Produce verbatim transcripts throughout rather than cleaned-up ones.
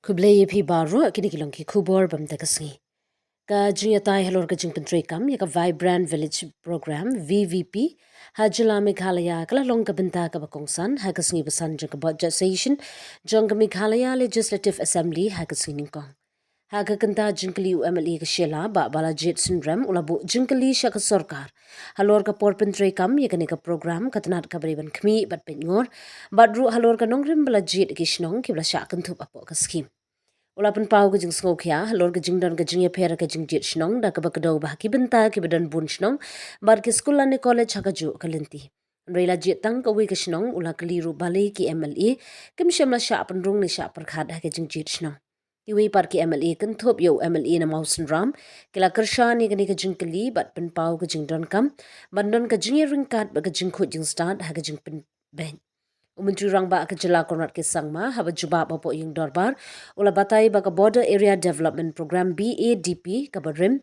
Khublei ïa phi baroh, kine ki long ki khubor bam da ka sngi. Ka jingïatai halor ka jingpyntreikam ïa ka Vibrant Village Program, V V P, ha jylla Meghalaya ka la long ka bynta kaba kongsan ha ka sngi ba san jong ka budget session jong ka Meghalaya Legislative Assembly ha ka sngi nyngkong. Ha ka kynta jingkylli u M L A ka Shella, Bah Balajied Synrem, u la buh jingkylli sha ka sorkar halor ka por pyntreikam ïa kane ka program, ka tnat kaba dei ban khmih bad peit ngor, bad ruh halor ka nongrim ba la jied ki shnong kiba la shah kynthup hapoh ka skhim. U la pynpaw ka jingsngewkhia halor ka jingdon ka jingïapher ka jingjied shnong da kaba kdew ba ha ki bynta kiba don bun shnong bad ki skul lane college ha kajuh ka lynti. Hynrei la jied tang kawei ka shnong, u la kylli ruh balei ki M L A kim shym la shah pynrung ne shah pyrkhat ha ka jingjied shnong. Kiwei pat ki M L A kynthup ïa u M L A na Mawsynram ki la kyrshan ïa kane ka jingkylli bad pynpaw ka jingdonkam ban don ka jingïaryngkat bad ka jingkhuid jingstad ha ka jingpynbeit. U Myntri Rangbah ka jylla Conrad K Sangma, haba jubab hapoh ïing dorbar, u la batai ba ka Border Area Development Program, B A D P, kaba rim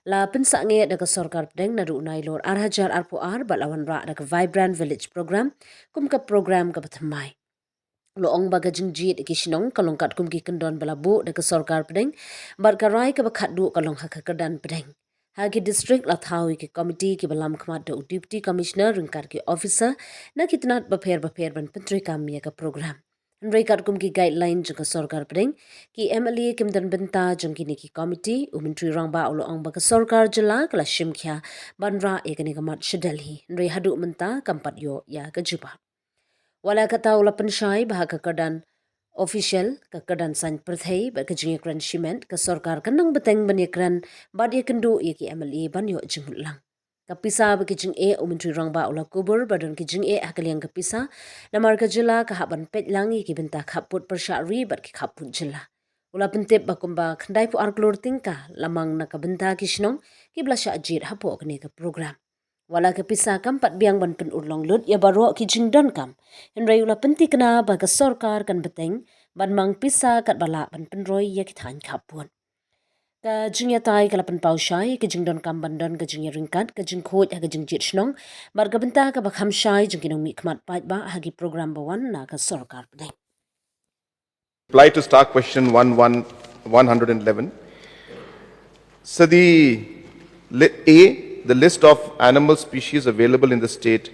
la pynsangeh da ka sorkar pdeng naduh u Nailur ar hajar arphew ar bad la wanrah da ka Vibrant Village Program kum ka program kaba thymmai. U la ong ba ka jingjied ki shnong ka long katkum ki kyndon ba la buh da ka sorkar pdeng bad ka rai kaba khatduh ka long ha ka kyrdan pdeng. Ha ki district la thaw ïa ki komiti kiba lam khmat da u Deputy Commissioner ryngkat ki officer na ki tnat bapher bapher ban pyntreikam ïa ka program. Hynrei katkum ki guideline jong ka sorkar pdeng, ki M L A kim don bynta jong kine ki komiti. U Myntri Rangbah u la ong ba ka sorkar jylla ka la shim khia ban rah ïa kane ka mat sha Delhi, hynrei haduh mynta kam pat ïoh ïa ka jubab. Wat la katta, u la pynshai ba ha ka kyrdan official, ka kyrdan saiñ pyrthei bad ka jingïakren shimet, ka sorkar kan nang bteng ban ïakren bad ïakynduh ïa ki M L A ban ïoh jingmut lang. Ka pisa bad ki jingeh, u Myntri Rangbah u la kubur ba don ki jingeh ha ka liang ka pisa, namar ka jylla ka hap ban peit lang ïa ki bynta khappud pyrshah ri bad ki khappud jylla. U la pyntip ba kumba khyndai phew ar klur tyngka la mang na ka bynta ki shnong kiba la shah jied hapoh kane ka program. Wat la ka pisa kam pat biang ban pynurlong lut ïa baroh ki jingdonkam, hynrei u la pynthikna ba ka sorkar kan bteng ban mang pisa katba lah ban pynroi ïa ki thaiñ khappud. Ka jingïatai ka la pynpaw shai ïa ki jingdonkam ban don ka jingïaryngkat, ka jingkhuid ha ka jingjied shnong bad ka bynta kaba kham shai jong ki nongmihkhmat paidbah ha ki program ba wan na ka sorkar pdeng. Reply to star question one one, one hundred eleven. So the li- A, the list of animal species available in the state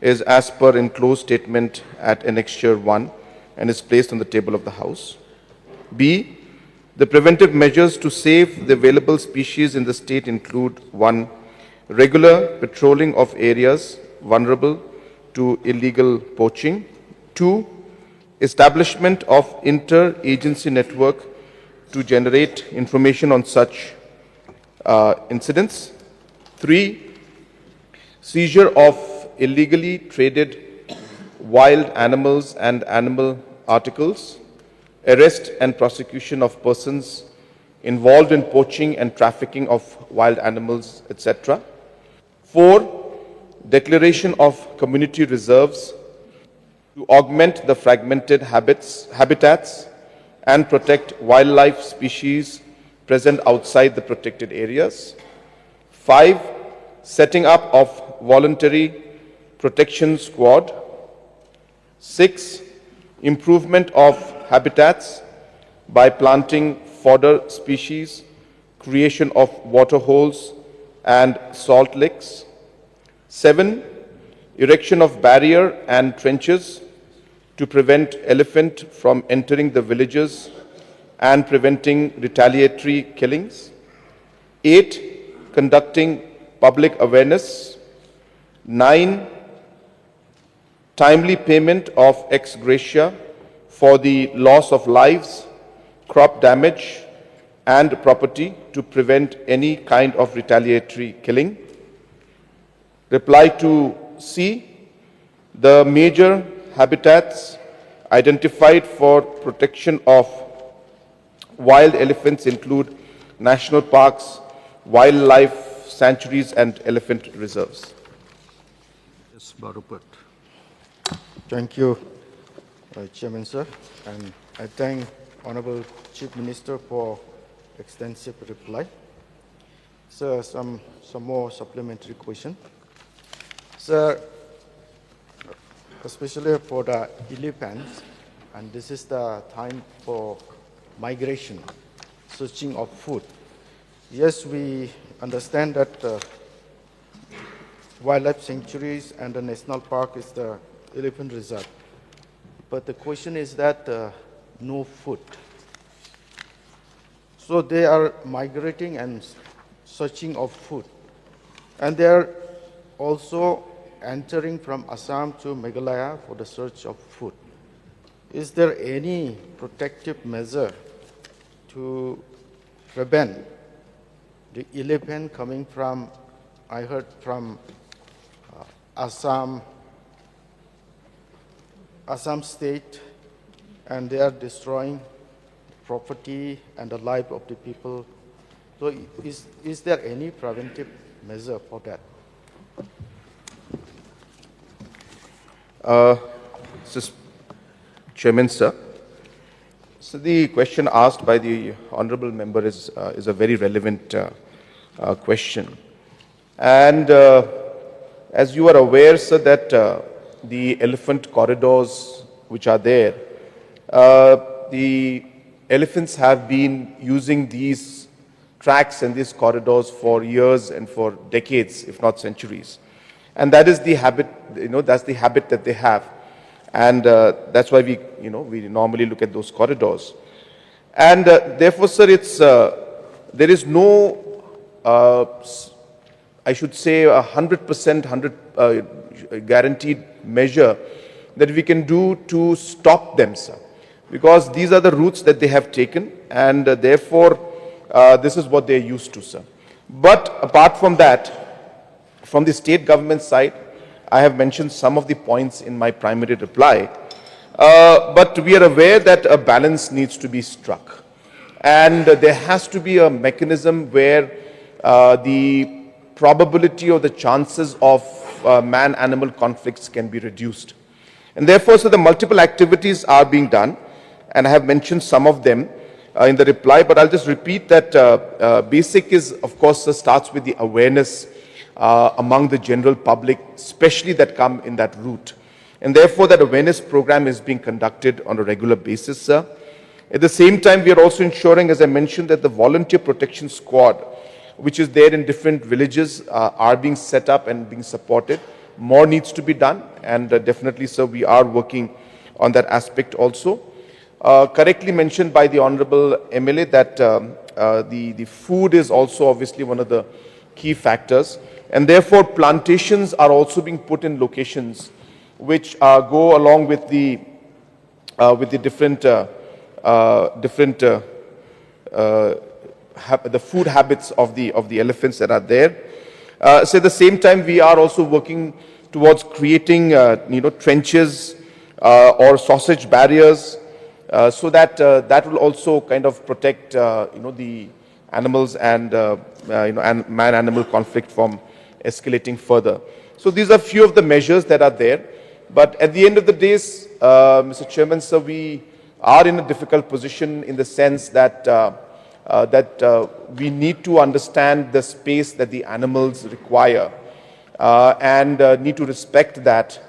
is as per enclosed statement at annexure one and is placed on the table of the House. B, the preventive measures to save the available species in the state include: one, regular patrolling of areas vulnerable to illegal poaching; two, establishment of inter-agency network to generate information on such uh, incidents; three, seizure of illegally traded wild animals and animal articles; arrest and prosecution of persons involved in poaching and trafficking of wild animals, et cetera; four, declaration of community reserves to augment the fragmented habits, habitats and protect wildlife species present outside the protected areas; five, setting up of voluntary protection squad; six, improvement of habitats by planting fodder species, creation of water holes and salt licks; seven, erection of barrier and trenches to prevent elephant from entering the villages and preventing retaliatory killings; eight, conducting public awareness; nine, timely payment of ex gratia for the loss of lives, crop damage, and property to prevent any kind of retaliatory killing. Reply to C, the major habitats identified for protection of wild elephants include national parks, wildlife sanctuaries, and elephant reserves. Yes, Barupert. Thank you, uh, Chairman, sir. And I thank Honorable Chief Minister for extensive reply. Sir, some, some more supplementary question. Sir, especially for the elephants, and this is the time for migration, searching of food. Yes, we understand that uh, wildlife sanctuaries and the national park is the elephant reserve. But the question is that uh, no food. So they are migrating and searching of food. And they are also entering from Assam to Meghalaya for the search of food. Is there any protective measure to prevent the elephant coming from, I heard from uh, Assam, Assam state, and they are destroying property and the life of the people. So is, is there any preventive measure for that? Uh, Mister Chairman, sir. So the question asked by the honorable member is, uh, is a very relevant uh, uh, question. And uh, as you are aware, sir, that uh, the elephant corridors which are there, uh, the elephants have been using these tracks and these corridors for years and for decades, if not centuries. And that is the habit, you know, that's the habit that they have. And uh, that's why we, you know, we normally look at those corridors. And uh, therefore, sir, it's, uh, there is no, uh, s- I should say, a hundred percent, hundred uh, guaranteed measure that we can do to stop them, sir. Because these are the routes that they have taken, and uh, therefore, uh, this is what they are used to, sir. But apart from that, from the state government side, I have mentioned some of the points in my primary reply. Uh, but we are aware that a balance needs to be struck. And uh, there has to be a mechanism where uh, the probability or the chances of uh, man animal conflicts can be reduced. And therefore, so the multiple activities are being done, and I have mentioned some of them uh, in the reply, but I'll just repeat that uh, uh, basic is, of course, uh, starts with the awareness uh, among the general public, especially that come in that route. And therefore, that awareness program is being conducted on a regular basis, sir. At the same time, we are also ensuring, as I mentioned, that the volunteer protection squad, which is there in different villages, uh, are being set up and being supported. More needs to be done, and uh, definitely, sir, we are working on that aspect also. Uh, correctly mentioned by the Honorable M L A that um, uh, the, the food is also obviously one of the key factors, and therefore plantations are also being put in locations which uh, go along with the uh, with the different uh, uh, different uh, uh, hab- the food habits of the of the elephants that are there. Uh, so at the same time, we are also working towards creating uh, you know trenches uh, or sausage barriers, uh, so that uh, that will also kind of protect uh, you know the animals and uh, uh, you know and man-animal conflict from escalating further. So these are few of the measures that are there. But at the end of the day, uh, Mister Chairman, sir, we are in a difficult position in the sense that uh, uh, that uh, we need to understand the space that the animals require uh, and uh, need to respect that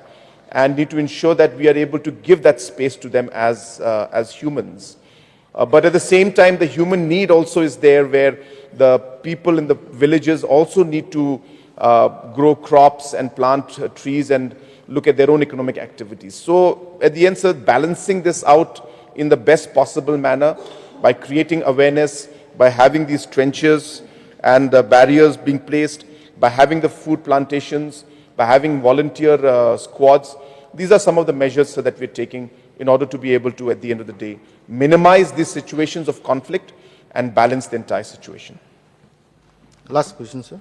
and need to ensure that we are able to give that space to them as uh, as humans. Uh, but at the same time, the human need also is there, where the people in the villages also need to uh, grow crops and plant uh, trees and look at their own economic activities. So at the end, sir, balancing this out in the best possible manner by creating awareness, by having these trenches and uh, barriers being placed, by having the food plantations, by having volunteer uh, squads. These are some of the measures, sir, that we're taking in order to be able to, at the end of the day, minimize these situations of conflict and balance the entire situation. Last question, sir.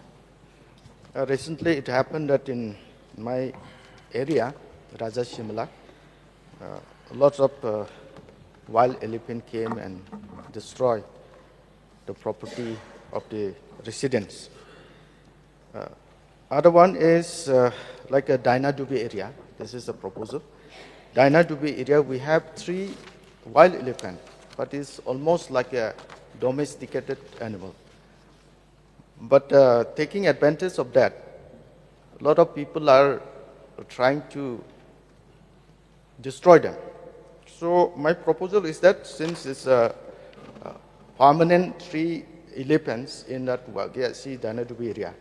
Uh, recently, it happened that in my area, Raja Shimla, uh, lots of uh, wild elephant came and destroyed the property of the residents. Uh, other one is uh, like a Dina Dubi area. This is a proposal. Dina Dubi area, we have three wild elephant, but it's almost like a domesticated animal. But uh, taking advantage of that, a lot of people are trying to destroy them. So my proposal is that since it's a permanent three elephants in that Wagah Ashi Dana Dubi area.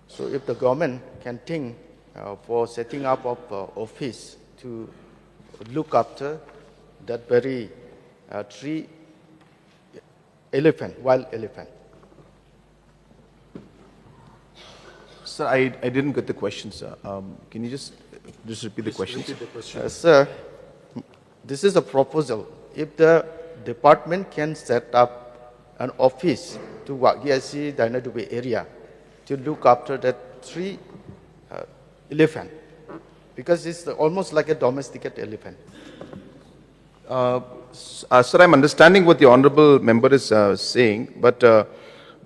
So if the government can think uh, for setting up of uh, office to look after that very uh, three elephant, wild elephant. Sir, I, I didn't get the question, sir. Um, can you just, just repeat the question? Sir? Uh, sir, this is a proposal. If the department can set up an office to Wagah Ashi Dana Dubi area to look after that three uh, elephant, because it's almost like a domesticated elephant. Uh, s- uh, sir, I'm understanding what the honorable member is uh, saying, but uh,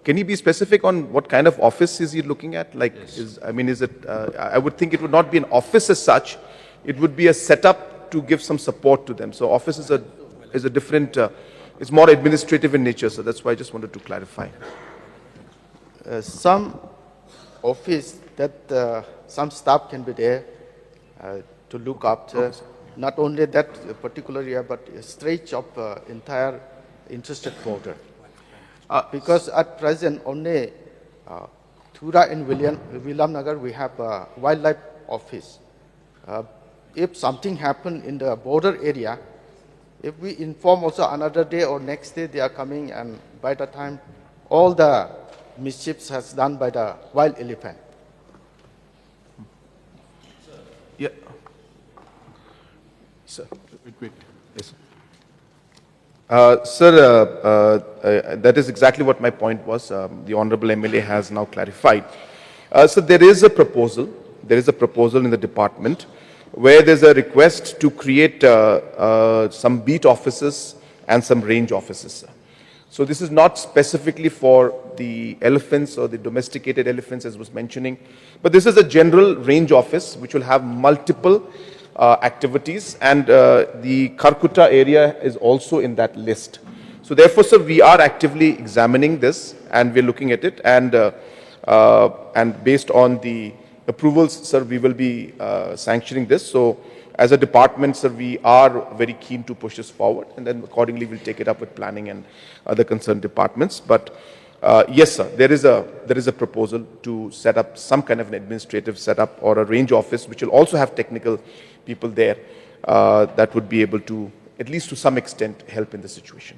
can you be specific on what kind of office is he looking at? Like, is, I mean, is it? Uh, I would think it would not be an office as such. It would be a setup to give some support to them. So, office is a is a different. Uh, it's more administrative in nature. So that's why I just wanted to clarify. Uh, some office that uh, some staff can be there uh, to look after not only that particular area but a stretch of uh, entire interested border. Uh, because at present only uh, Tura in William, William Nagar we have a wildlife office. Uh, if something happened in the border area, if we inform also another day or next day they are coming, and by the time all the mischiefs has done by the wild elephant. Yeah. Sir. Wait, wait. Yes. Sir. Uh, sir, uh, uh, uh, that is exactly what my point was. Um, the Honorable M L A has now clarified. Uh, so there is a proposal. There is a proposal in the department where there's a request to create uh, uh, some beat offices and some range offices. So this is not specifically for the elephants or the domesticated elephants, as was mentioning, but this is a general range office which will have multiple uh, activities, and uh, the Kharkutta area is also in that list. So therefore, sir, we are actively examining this and we're looking at it, and uh, uh, and based on the approvals, sir, we will be uh, sanctioning this. So as a department, sir, we are very keen to push this forward, and then accordingly we'll take it up with planning and other concerned departments. But uh, yes, sir, there is a there is a proposal to set up some kind of an administrative setup or a range office, which will also have technical people there uh, that would be able to, at least to some extent, help in the situation.